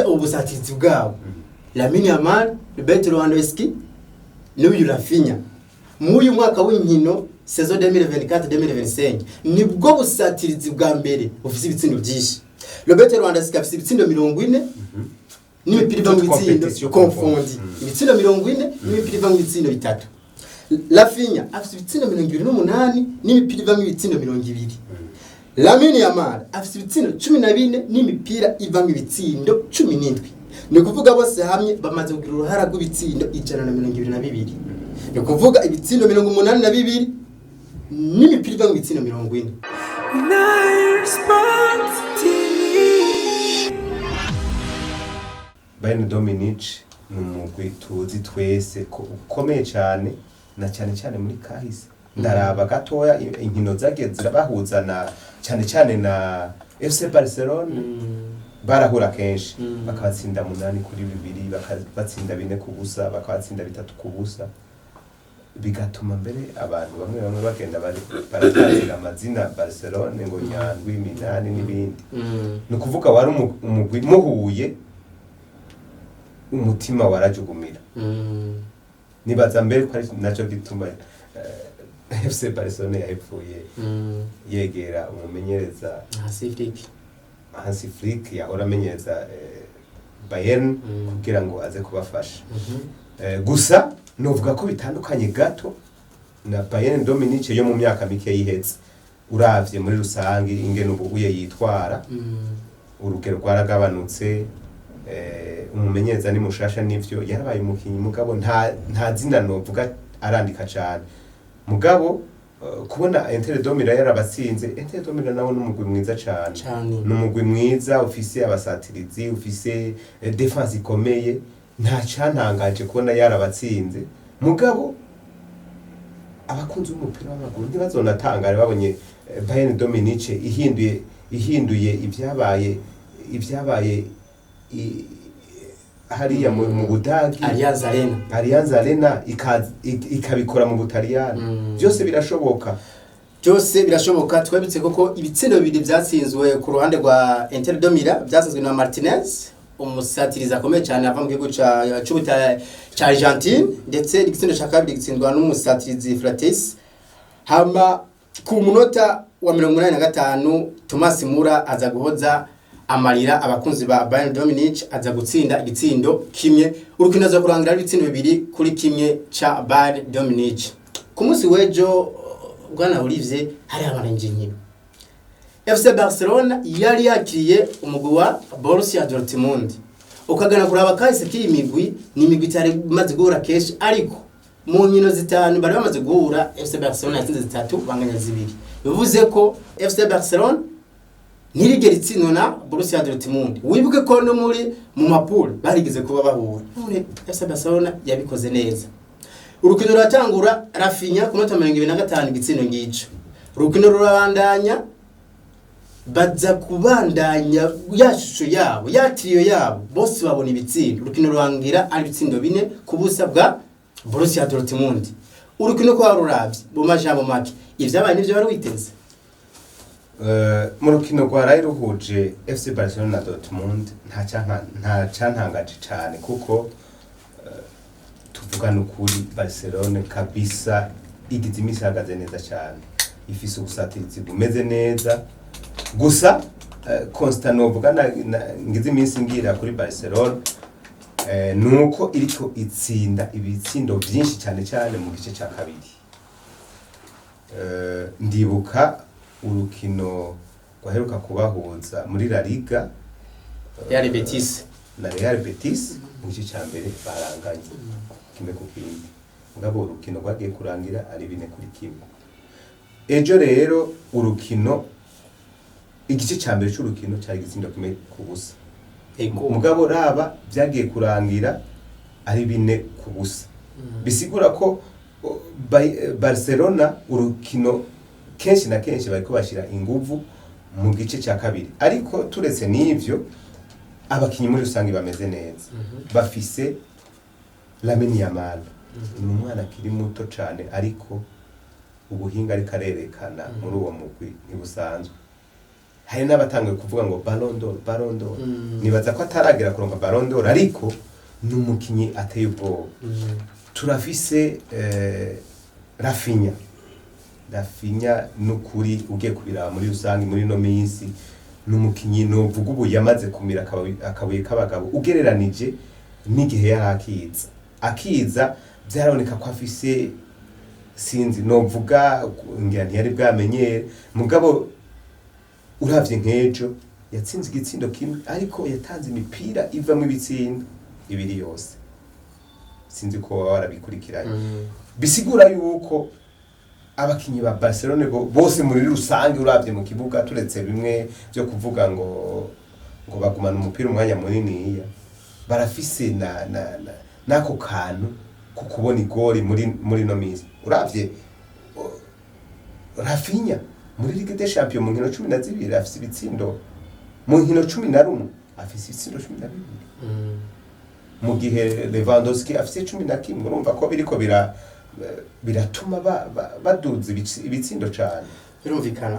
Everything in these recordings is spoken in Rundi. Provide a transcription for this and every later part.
Ubusatirizi bwabo, Lamine Yamal, Robert Lewandowski n'uyu Raphinha, muri uyu mwaka w'inkino, saison 2024-2025, nibwo busatirizi bwa mbere bufise ibitsindo byinshi. Robert Lewandowski afise ibitsindo 40 n'imipira iva mu Toute bitsindo compétition confondue. confondue. Ibitsindo 40 n'imipira iva mu bitsindo bitatu. Raphinha afise ibitsindo 28 n'imipira iva mu bitsindo 20. Lamine Yamal afise ibitsindo 14 n'imipira iva mu bitsindo 17. Ni ukuvuga bose hamwe bamaze kugira uruhara rw'ibitsindo 122, ni ukuvuga ibitsindo 82 n'imipira iva mu bitsindo 40. Nile Sports TV. Bayern de Munich ni umugwi tuzi twese ko ukomeye cyane, na cyane cyane muri kahise. Ndaraba gatoya inkino zagiye zirabahuza, na cyane cyane na FC Barcelona barahura kenshi, bakabatsinda 8-2, bakabatsinda 4-0, bakabatsinda 3-0, bigatuma mbere abantu bamwe bamwe bagenda baratazira amazina Barcelone ngo Nyandwi, Minani n'ibindi. Ni ukuvuga wari umugwi muhuye umutima warajugumira. Nibaza mbere ko ari nacyo gituma FC Barcelone yahepfuye yegera umumenyereza Hansi Flick. Hansi Flick yahora amenyereza Bayern kugira ngo aze kubafasha. Gusa novuga ko bitandukanye gato na Bayern de Munich yo mu myaka mike yihetse. Uravye muri rusange ingene ubu uye yitwara, urugero rwaragabanutse. Umumenyereza ni mushasha, nivyo, yarabaye umukinyi, mugabo nta zina novuga arandika cane. Mugabo kubona Inter de Milan yarabatsinze, Inter de Milan nawo ni umugwi mwiza cane. Cane. Ni umugwi mwiza ufise abasatirizi, ufise défense ikomeye. Nta cantangaje kubona yarabatsinze, mugabo abakunzi b'umupira w'amaguru ntibazonatangare babonye Bayern de Munich ihinduye ibyabaye hariya mu Budagi, Allianz Arena. Allianz Arena, ikabikora mu Butaliyani. Byose birashoboka. Byose birashoboka. Twabitse koko ibitsindo bibiri byatsinzwe ku ruhande rwa Inter de Milan byatsinzwe na Martinez, umusatirizi akomeye cyane ava mu gihugu ca c'Ubuta ca Argentine, ndetse igitsindo ca kabiri gitsindwa n'umusatirizi Frattesi. Hama ku munota wa 85 Thomas Müller aza guhoza amarira abakunzi ba Bayern de Munich, aza gutsinda igitsindo kimwe. Urukino aza kurangira ari ibitsindo 2-1 ca Bayern de Munich. Ku munsi w'ejo, bwana Olivier, hari habaranje inkino. FC Barcelona yari yakiriye umugwi wa Borussia Dortmund. Ukagana kuraba kahise k'iyi migwi, ni imigwi itari imaze guhura kenshi, ariko mu nkino zitanu bari bamaze guhura, FC Barcelona yatsinze zitatu, banganya zibiri. Bivuze ko FC Barcelona ntirigera itsindwa na Borussia Dortmund. Wibuke ko no muri mu ma poules barigeze kuba bahura, none FC Barcelona yabikoze neza. Urukino ruratangura, Raphinha ku minota 25 igitsindo ngico. Urukino rurabandanya, baza kubandanya ya shusho yabo, ya trio yabo, bose babona ibitsindo. Urukino rurangira ari ibitsindo 4-0 bwa Borussia Dortmund. Urukino ko waruravye, mu majambo make, ivyabaye nivyo wari witeze? Mu rukino rwaraye ruhuje FC Barcelona na Dortmund, nta cantangaje cane, kuko tuvugana ukuri, Barcelona kabisa igize iminsi ihagaze neza cyane, ifise ubusatirizi bumeze neza. Gusa constat novuga ngize iminsi ngira kuri Barcelona nuko iriko itsinda ibitsindo byinshi cyane cyane mu gice cya kabiri. Ndibuka urukino rwaheruka kubahuza muri La Liga Real Betis. na Real Betis, mu gice cya mbere baranganye 1-1, mugabo urukino rwagiye kurangira ari 4-1. Ejo rero urukino, igice cya mbere cy'urukino cyari igitsindo 1-0. Mugabo raba byagiye kurangira ari 4-0, bisigura ko Barcelona urukino kenshi na kenshi bariko bashyira inguvu mu gice cya kabiri. Ariko turetse n'ivyo, abakinyi muri rusange bameze neza. Bafise Lamine Yamal, ni umwana akiri muto cane, ariko ubuhinga ariko arerekana muri uwo mugwi ntibusanzwe. Hari n'abatanguye kuvuga ngo Ballon d'Or, Ballon d'Or. Nibaza ko ataragera kuronka Ballon d'Or, ariko ni umukinyi ateye ubwoba. Turafise Raphinha. Raphinha n'ukuri ugiye kubiraba muri rusange muri no minsi ni umukinyi novuga ubu yamaze kumira akabuye k'abagabo ugereranije n'igihe yari akiza. Byaraboneka ko afise, sinzi, novuga ngira ntiyari bwamenyere, mugabo uravye nk'ejo yatsinze igitsindo kimwe, ariko yatanze imipira ivamwo ibitsindo ibiri yose. Sinzi ko baba warabikurikiranye. Bisigura yuko abakinyi ba Barcelone bose muri rusange uravye mu kibuga, turetse bimwe byo kuvuga ngo bagumana umupira umwanya muniniya, barafise na n'ako kantu ko kubona igori muri no minsi. Uravye Raphinha muri Ligue des Champions, mu nkino 12 afise ibitsindo, mu nkino 11 afise ibitsindo 12, mu gihe Lewandowski afise 11. Urumva ko biriko biratuma baduza ibitsindo cane.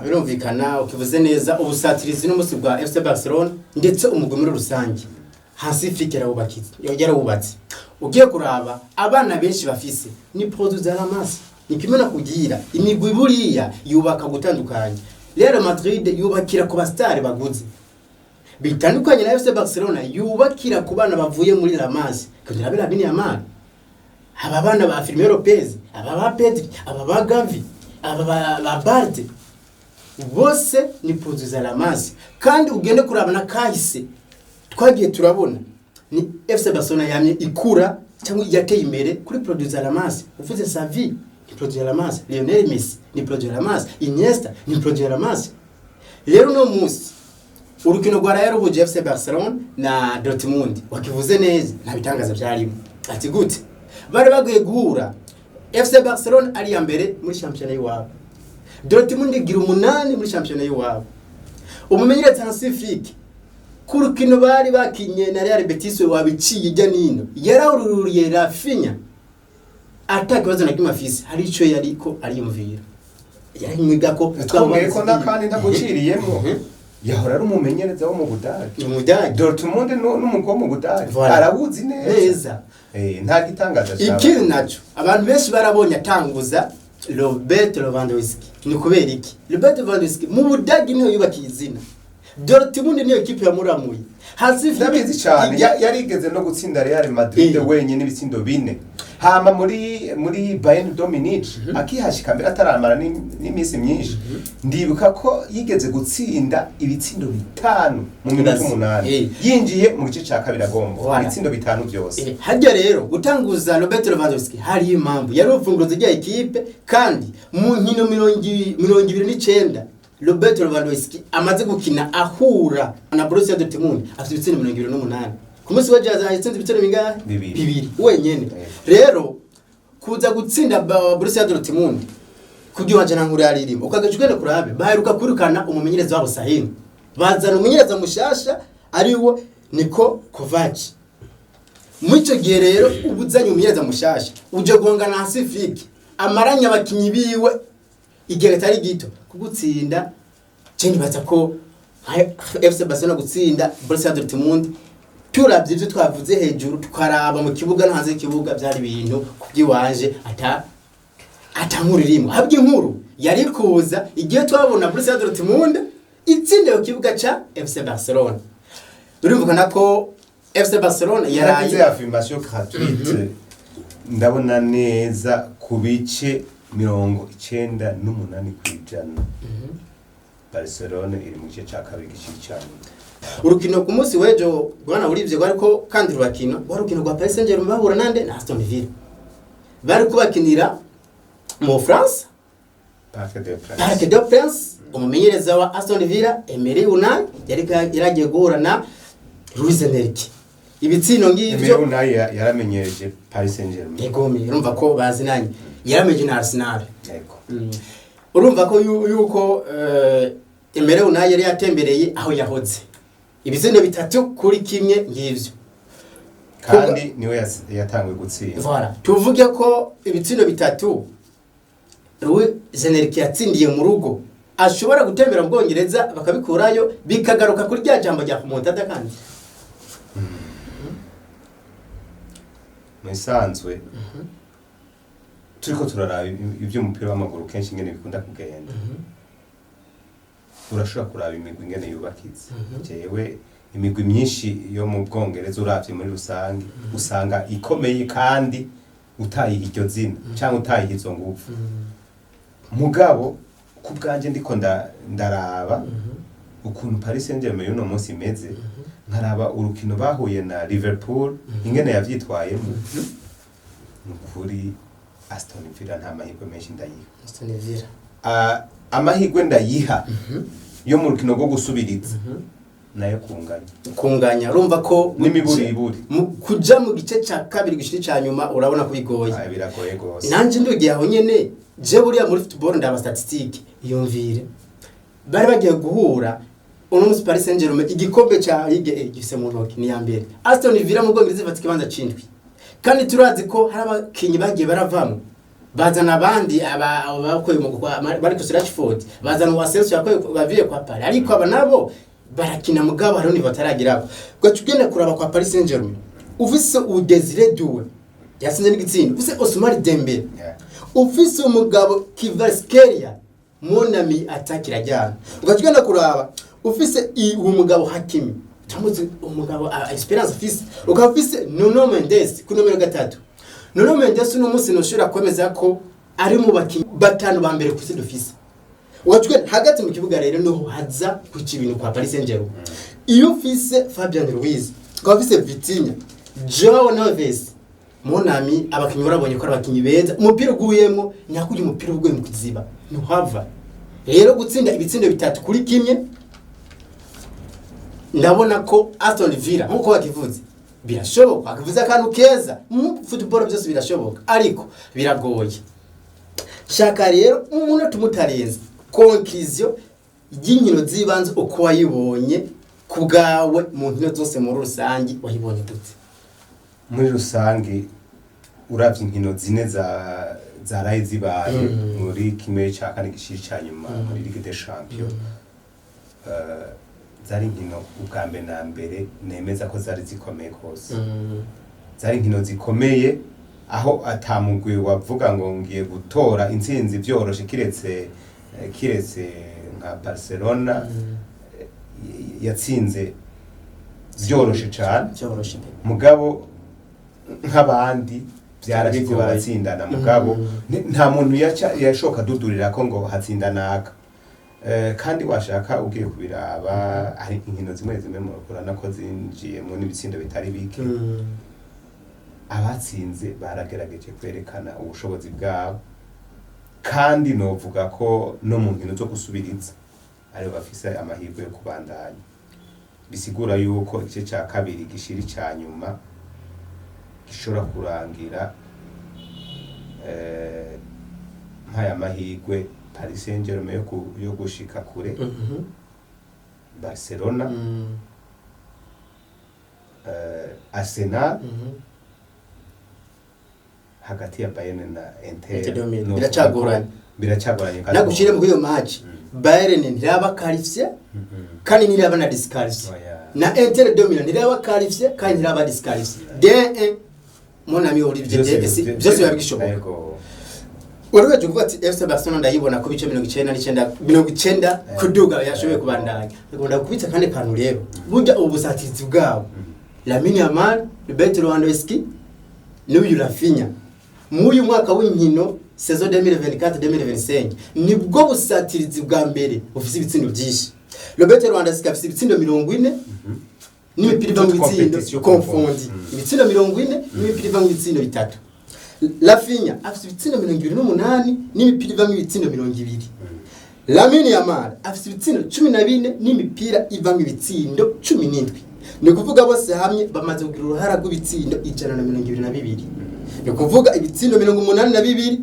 Birumvikana, ukivuze neza. Ubusatirizi n'umunsi bwa FC Barcelona ndetse umugwi muri rusange, Hansi Flick yarawubatse. Ugiye kuraba abana benshi bafise ni produit za La Masia. Ni kimwe no kugira imigwi buriya yubaka gutandukanye. Real Madrid yubakira ku basitari baguze, bitandukanye na FC Barcelona yubakira ku bana bavuye muri La Masia, kugira bera Lamine Yamal, aba bana ba Firmino Lopez, aba ba Pedri, aba ba Gavi, aba ba Balde, bose ni produit za La Masia. Kandi ugende kuraba na kahise twagiye turabona, ni FC Barcelona yamye ikura cyangwa yateye imbere kuri produit za La Masia. Uvuze Xavi ni produit ya La Masia, Lionel Messi ni produit ya La Masia, Iniesta ni produit ya La Masia. Rero uno munsi urukino rwa Real ruhuje FC Barcelona na Dortmund, wakivuze neza, nta bitangaza byarimo. Ati gute? Bari bagiye guhura, FC Barcelona ari ya mbere muri shampiyona y'iwabo, Dortmund igira umunani muri shampiyona y'iwabo. Umumenyereza Hansi Flick, ku rukino bari bakinye na Real Betis, wabiciye ijya nino, yarawururiye Raphinha ata kibazo na kimwe afise. Hari ico yariko ariyumvira, yarimwiga ko. Twongeye ko n'akandi ntaguciriyemo, yahora ari umumenyereza wo mu Budage. Umudage. Dortmund n'umugwi wo mu Budage. Voilà. Arawuzi neza. Neza. Nta gitangaza cyaba. Ikindi naco, abantu benshi barabonye atanguza Robert Lewandowski. Ni kubera iki? Robert Lewandowski mu Budage niho yubakiye izina, Dortmund niyo kipe yamuramuye. Hansi Flick Ndabizi cyane. Yarigeze no gutsinda Real Madrid wenyine ibitsindo bine. Hama muri Bayern de Munich akihashika mbere ataramara n'iminsi myinshi, ndibuka ko yigeze gutsinda ibitsindo bitanu mu minota Ibaze. 8, yinjiye mu gice cya kabiri agomba Voilà. ibitsindo bitanu byose. Harya rero gutanguza Robert Lewandowski hari impamvu, yari urufunguzo rya ekipe. Kandi mu nkino 29 Robert Lewandowski amaze gukina ahura na Borussia Dortmund, afite ibitsindo 28. Ku munsi wa Jazz yatsinze ibitsindo bingahe? Bibiri. Bibiri wenyene. Rero kuza gutsinda Borussia Dortmund kubyo wanje nta nkuru yaririmo. Ukagaca ugenda kurabe, baheruka kwirukana umumenyereza wabo Sahin, bazana umumenyereza mushasha ariwo Niko Kovac. Muri icyo gihe rero uba uzanye umumenyereza mushasha, uje guhangana na Hansi Flick amaranye abakinyi biwe igihe kitari gito, kugutsinda je nibaza ko nka FC Barcelona gutsinda Borussia Dortmund, turavye ivyo twavuze hejuru, tukaraba mu kibuga no hanze y'ikibuga, byari ibintu kubyiwanje ata nkuru irimo. Habwa inkuru yari kuza igihe twabona Borussia Dortmund itsinda ku kibuga ca FC Barcelona. Birumvikana ko FC Barcelona yaragize yaraye affirmation gratuite. Ndabona neza ku bice 98%, Barcelona iri mu gice cya kabiri giciri cyane. Urukino ku munsi w'ejo, bwana Urivye, rwariko kandi rurakina, rwari urukino rwa Paris Saint-Germain bahura nande? Na Aston Villa. Bari kubakinira mu France. Parc des Princes. Parc des Princes. Umumenyereza wa Aston Villa Emery Unai yari yaragiye guhura na Luis Enrique. Ibitsindo ngivyo. Emery Unai yaramenyereje Paris Saint-Germain. Egome, urumva ko bazinanye, yaramenye na Arsenal. Yego. Urumva ko yuko Emery Unai yari yatembereye aho yahoze, ibitsindo 3-1 ngivyo. Kandi niwe yatanguye gutsinda. Voilà. Tuvuge ko ibitsindo bitatu Luis Enrique yatsindiye mu rugo. Ashobora gutembera mu Bwongereza bakabikurayo, bikagaruka kuri rya jambo rya remontada kandi. Mu isanzwe turiko turaraba ivy'umupira w'amaguru, kenshi ingene bikunda kugenda, urashobora kuraba imigwi ingene yubakitse. Jewe imigwi myinshi yo mu Bwongereza, uravye muri rusange, usanga ikomeye kandi utayiha iryo zina cyangwa utayiha izo nguvu. Mugabo ku bwanje ndiko ndaraba ukuntu Paris Saint-Germain y'uno munsi imeze, nkaraba urukino bahuye na Liverpool ingene yavyitwayemo, ni ukuri Aston Villa nta mahirwe menshi ndayiha. Aston Villa. Amahirwe ndayiha yo mu rukino rwo gusubiriza nayo kunganya. Kunganya, urumva ko N'imiburiburi. Kuja mu gice ca kabiri gishiri ca nyuma, urabona ko bigoye. Biragoye gose. Nanje ndugiye aho nyene, je buriya muri football ndaba statistique. Yumvire bari bagiye guhura uno munsi, Paris Saint-Germain igikombe ca Ligue 1 gifise mu ntoki, ni ya mbere. Aston Villa mu Bwongereza ifata ikibanza c'indwi, kandi turazi ko hari abakinyi bagiye baravamwo, bazana abandi, aba bakuye mu kwa Marcus Rashford, bazana Asensio yakuye baviye kwa Paris, ariko aba nabo barakina, mugabo hariho niveau bataragirako. Ugaca ugenda kuraba kwa Paris Saint-Germain, ufise u Desire Doué yatsinze n'igitsindo, ufise Ousmane Dembele, ufise umugabo Kvaratskhelia, mon ami, attaque irajyana. Ugaca ugenda kuraba ufise uwo mugabo Hakimi, turamuzi umugabo, experience ufise, ukaba ufise Nuno Mendes ku nomero 3. Nuno Mendes uno munsi ntushobora kwemeza ko ari mu bakinyi batanu ba mbere ku isi dufise. Ugaca ugenda hagati mu kibuga rero, niho haza kuca ibintu kwa Paris Saint-Germain. Iyo ufise Fabian Ruiz, ukaba ufise Vitinha, Joao Neves, mon ami, abakinyi urabonye ko ari abakinyi beza. Umupira uguyemo nyakujya, umupira uguye mu kuziba ntuhava. Rero gutsinda ibitsindo 3-1, ndabona ko Aston Villa, nkuko bakivuze, birashoboka, bakivuze akantu keza mu football, byose birashoboka, ariko biragoye. Shaka rero umunota umutarenze, conclusion y'inkino z'ibanze uko wayibonye ku bwawe mu nkino zose muri rusange, wayibonye gute? Muri rusange, uravye inkino zine za zaraye zibaye muri kimwe cya kane gishiri ca nyuma muri Ligue des Champions, zari inkino ubwa mbere na mbere nemeza ko zari zikomeye rwose. Zari inkino zikomeye aho atamugwi wavuga ngo ngiye gutora intsinzi vyoroshe, kiretse nka Barcelona, yatsinze vyoroshe cane. Byoroshe pe. Mugabo nk'abandi byarashitse Bigoye. baratsindana, mugabo nta muntu yaca yashoka dudurira ko ngo hatsinda naka. Kandi washaka ugiye kubiraba, hari inkino zimwe zimwe murabona ko zinjiyemo n'ibitsindo bitari bike. Abatsinze baragerageje kwerekana ubushobozi bwabo, kandi novuga ko no mu nkino zo gusubiriza aribo bafise amahirwe yo kubandanya. Bisigura yuko igice cya kabiri gishira icya nyuma gishobora kurangira nk'aya mahirwe Paris Saint-Germain yo gushika kure, Barcelona, Arsenal, hagati ya Bayern na Inter. Inter de Milan. Novuga Biracagoranye. ko biracagoranye kandi Nagushire muri iyo match, Bayern ntiraba qualifié kandi ntiraba na disqualifié. Oya. Na Inter de Milan ntiraba qualifié kandi ntiraba disqualifié. D1, mon ami Olivier, byose biba bigishoboka. Yego. Wari waje kuvuga ati FC Barcelona ndayibona ko ibice 99, 90 kuduga yashoboye kubandanya. Ngomba kubitsa kandi kantu rero, burya ubu busatirizi bwabo, Lamine Yamal, Robert Lewandowski n'uyu Rafinha, muri uyu mwaka w'inkino saison 2024 2025, nibwo busatirizi bwa mbere bufise ibitsindo byinshi. Robert Lewandowski afise ibitsindo 40 n'imipira iva mu Toute bitsindo compétition confondi. confondue. Ibitsindo 40 n'imipira iva mu bitsindo bitatu. Rafinha afise ibitsindo 28 n'imipira iva mu bitsindo 20. Lamine Yamal afise ibitsindo 14 n'imipira iva mu bitsindo 17. Ni ukuvuga bose hamwe bamaze kugira uruhara rw'ibitsindo 122, ni ukuvuga ibitsindo 82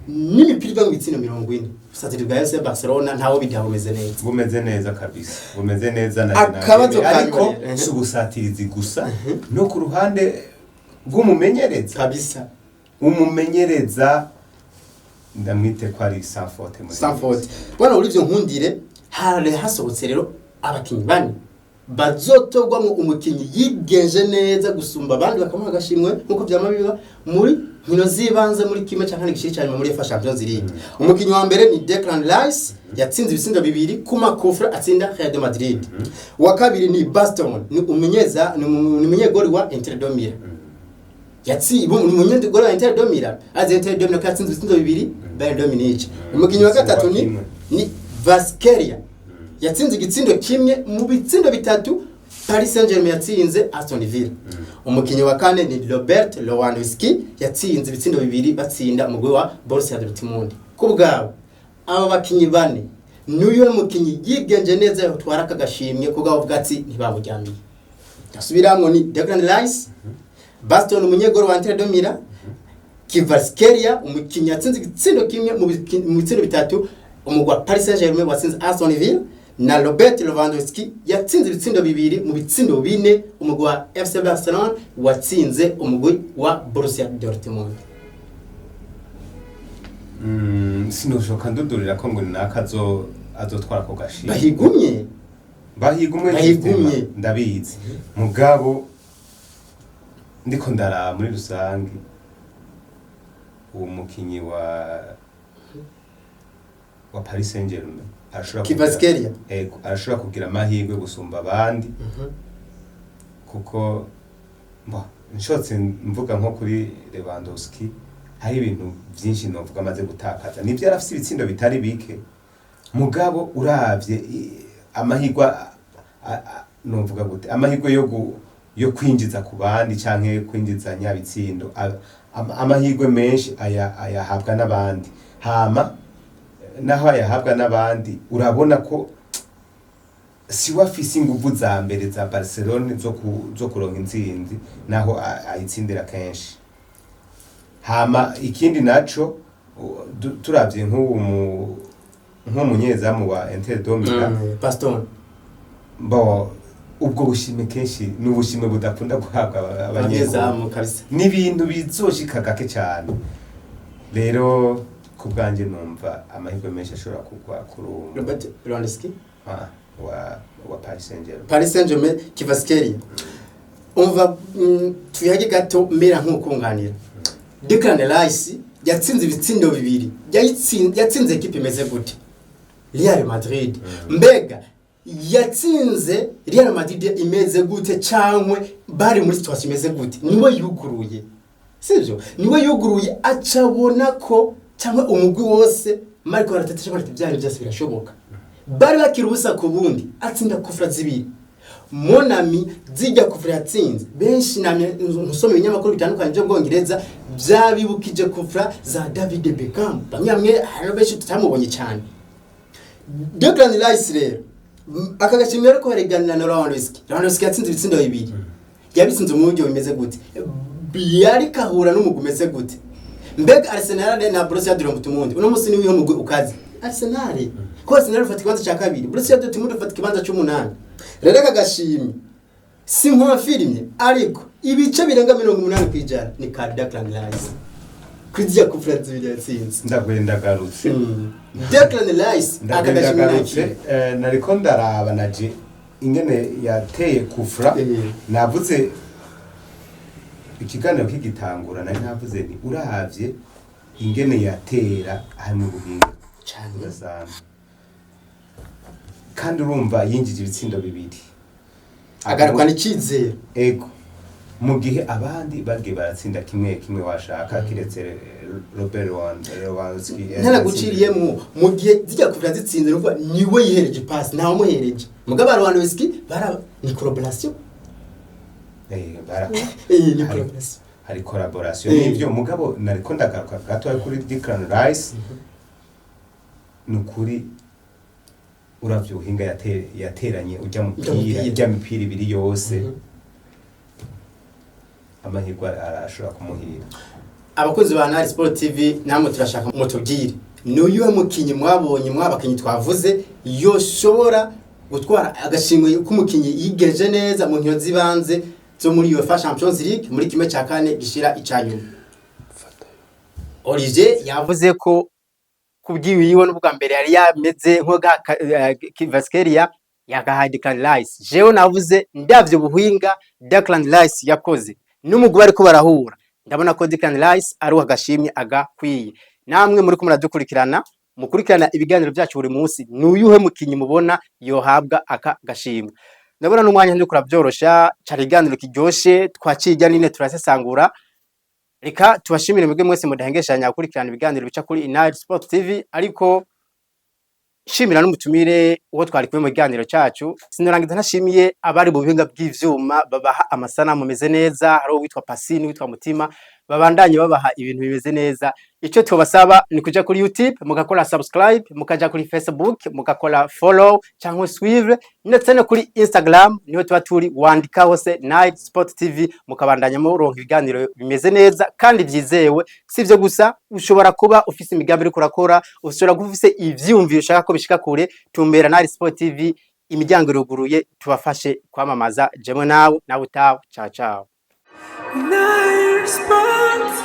n'imipira iva mu bitsindo 40. Ubusatirizi bwa FC Barcelona ntawo bidaha, bumeze neza. Bumeze neza kabisa, bumeze neza na Akabazo ka ariko nyuma. si ubusatirizi gusa, no ku ruhande rw'umumenyereza. Kabisa. Umumenyereza Ndamwite ko ari sans faute muri Sans faute. Bwana Olivier Nkundire, hari hasohotse rero abakinyi bane bazotogwamwo umukinyi yigenje neza gusumba abandi, bakamuha agashimwe nkuko vyama biba muri nkino z'ibanze muri kimwe cya kane gishiri cyane muri UEFA Champions League. Umukinyi wa mbere ni Declan Rice, yatsinze ibitsindo bibiri ku makufra atsinda Real de Madrid. Uwa kabiri ni Baston, ni umunyeza ni umunyegori wa Inter de Milan. Yatsi ni umunyegori wa Inter de Milan, azi Inter de Milan ko yatsinze ibitsindo bibiri Bayern de Munich. Umukinyi wa gatatu ni Vaskeria, yatsinze igitsindo kimwe mu bitsindo bitatu Paris Saint-Germain yatsinze Aston Villa. Umukinyi wa kane ni Robert Lewandowski, yatsinze ibitsindo bibiri batsinda umugwi wa Borussia Dortmund. Ku bwabo aba bakinyi bane, n'uyu mukinyi yigenje neza yotwara aka gashimwe, ku bwabo bwatsi ntibaburyamiye. Ndasubiramwo: ni Declan Rice, Baston umunyegoro wa Inter de Milan, Kvaratskhelia umukinyi yatsinze igitsindo kimwe mu bitsindo bitatu umugwa Paris Saint-Germain watsinze Aston Villa, na Robert Lewandowski yatsinze ibitsindo bibiri mu bitsindo bine umugwi wa FC Barcelona watsinze umugwi wa Borussia Dortmund. Sinoshoka ndudurira ko ngo naka azotwara ako gashimwe. Bahigumye. Bahigumwe. Bahigumye. Ndabizi, mugabo ndiko ndaraba muri rusange uwo mukinyi wa Paris Saint-Germain arashobora Kvaratskhelia. Ego, arashobora kugira amahirwe gusumba abandi, kuko mbo nshotse mvuga nko kuri Lewandowski, hari ibintu byinshi novuga amaze gutakaza. Nibyo, yarafise ibitsindo bitari bike, mugabo uravye amahirwe novuga gute, amahirwe yo kwinjiza ku bandi canke kwinjiza nyabitsindo, amahirwe menshi aya ayahabwa n'abandi. Hama naho ayahabwa n'abandi, urabona ko siwe afise inguvu za mbere za Barcelone zo kuronka intsinzi, naho ayitsindira kenshi. Hama ikindi naco, turavye nk'ubu nk'umunyezamu wa Inter de Milan, Baston. Bo ubwo bushimwe kenshi ni ubushimwe budakunda guhabwa abanyezamu. Abanyezamu kabisa. Ni ibintu bizoshika gake cyane. Rero ku bwanjye numva amahirwe menshi ashobora kugwa kuri uwo Robert Lewandowski. Ah, wa Paris Saint-Germain. Paris Saint-Germain, Kvaratskhelia. Umva, tuyage gato mera nk'ukunganira. Declan Rice yatsinze ibitsindo bibiri, yatsinze ekipe imeze gute? Real Madrid. Mbega yatsinze Real Madrid imeze gute, cankwe bari muri situation imeze gute? Niwe yuguruye, sivyo? Niwe yuguruye, acabona ko cyangwa umugwi wose Marco Arteta ashobora ati byari byose birashoboka. Bari bakiri ubusa ku bundi, atsinda kufra zibiri. Monami zijya kufra yatsinze, benshi namye nsoma ibinyamakuru bitandukanye byo Bwongereza byabibukije kufra za David Beckham, bamwe bamwe hari benshi tutamubonye cyane. Declan Rice rero, aka gashimwe ariko bareganira na Lewandowski. Lewandowski yatsinze ibitsindo bibiri, yabitsinze mu buryo bimeze gute? Yari kahura n'umugwi umeze gute? Mbega Arsenal na Borussia Dortmund uno munsi niwe mugwi ukaze? Arsenal, ko Arsenal ifata ikibanza cya kabiri, Borussia Dortmund ifata ikibanza cy'umunani. Rero aka gashimwe si nkonfirimye, ariko ibice birenga 80% ni ka Declan Rice kwijya kufra zibiri yatsinze. Ndaguye ndagarutse. Declan Rice aka Ndaguye gashimwe ndagarutse. nakira. Nariko ndaraba naje ingene yateye kufra. Navuze ikiganiro kigitangura, nari navuze nti uravye ingene yatera hari mu buhinga cyane budasanzwe, kandi urumva yinjije ibitsindo bibiri. Agarukana icyizere. Ego, mu gihe abandi bagiye baratsinda kimwe kimwe, washaka kiretse Robert Lewandowski. Ntaraguciriyemwo, mu gihe zijya kuvira zitsinze, nuvuga niwe yihereje pasi, ntawe umuhereje. Mugabo Lewandowski bara ni collaboration. Ni collaboration. Hari collaboration n'ivyo, mugabo nariko ndagaruka gato kuri Declan Rice. Ni ukuri, uravye ubuhinga yateranye ujya mupira, mupira. ujya mipira ibiri yose, amahirwe arashobora kumuhira. Abakunzi ba Nari Sport TV, namwe turashaka mutubwire ni uyuhe mukinyi mwabonye mwabakinyi twavuze yoshobora gutwara agashimwe k'umukinyi yigenje neza mu nkino z'ibanze zo muri UEFA Champions League muri kimwe cya kane gishira icya nyuma. Olivier yavuze ko Kubwiwiwe n'ubwa mbere yari yameze nko Kvaratskhelia, yagahaye Declan Rice. Jewe navuze ndavyo buhinga Declan Rice yakoze n'umugwi bariko barahura, ndabona ko Declan Rice ari agashimwe agakwiye. Namwe muri ko muradukurikirana, mukurikirana ibiganiro byacu buri munsi, nuyuhe mukinyi mubona yohabwa aka gashimwe? Ndabona n'umwanya ndiko kurabyorosha. Cari iganiro kiryoshe, twaciye irya nine, turasesangura. Reka tubashimire mwebwe mwese mudahengeshanya gukurikirana ibiganiro bica kuri Inari Sport TV, ariko shimira n'umutumire uwo twari kumwe mu kiganiro cyacu. Sinorangiza ntashimiye abari mu buhinga bw'ivyuma babaha amasanamu meze neza, hari uwitwa Pasi n'uwitwa Mutima, babandanye babaha ibintu bimeze neza. Icyo tubasaba ni kuja kuri YouTube mugakora subscribe, mukaja kuri Facebook mugakora follow cyangwa suivre, ndetse no kuri Instagram niho tuba turi, wandika hose Night Sport TV, mukabandanya muronka ibiganiro bimeze neza kandi byizewe. Si ivyo gusa, ushobora kuba ufise imigambi uriko urakora, ushobora kuba ufise ivyiyumviro ushaka ko bishika kure, tumbera Night Sport TV, imiryango iruguruye, tubafashe kwamamaza. Jemwe nawe, nawe utawe. Ciao ciao. Nine Sports.